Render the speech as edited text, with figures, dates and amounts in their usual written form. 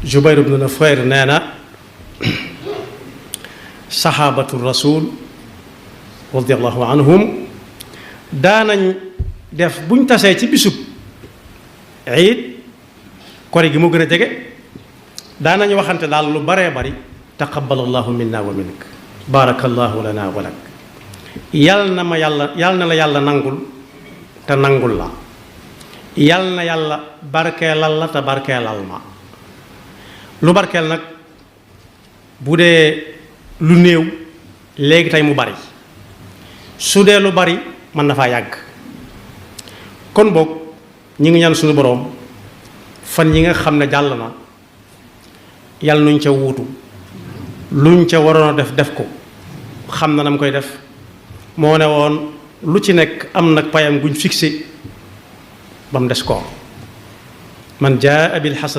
Jubayr ibn Nufayr nee na saxaabatu rasul radiallahu anhum daanañ def buñ tasee ci bisub iid kori gi mu gën a jege daanañ waxante daal lu baree bari taqabbalallahu minna wa mink barakallahu lana wa lak yal na la yàlla nangul te nangul la yal na yàlla barkeelal la te barkeelal ma lu barkeel nag bu dee lu néew léegi tey mu bari su dee lu bari mën na faa yàgg kon boog ñi ngi ñaan suñu boroom fan yi nga xam ne jàll na yàlla nuñ ca wuutu luñ ca waroon a def ko xam na nam koy def moo ne woon lu ci nekk am nag payam guñ fixé ba mu des koor man jaa bil xasana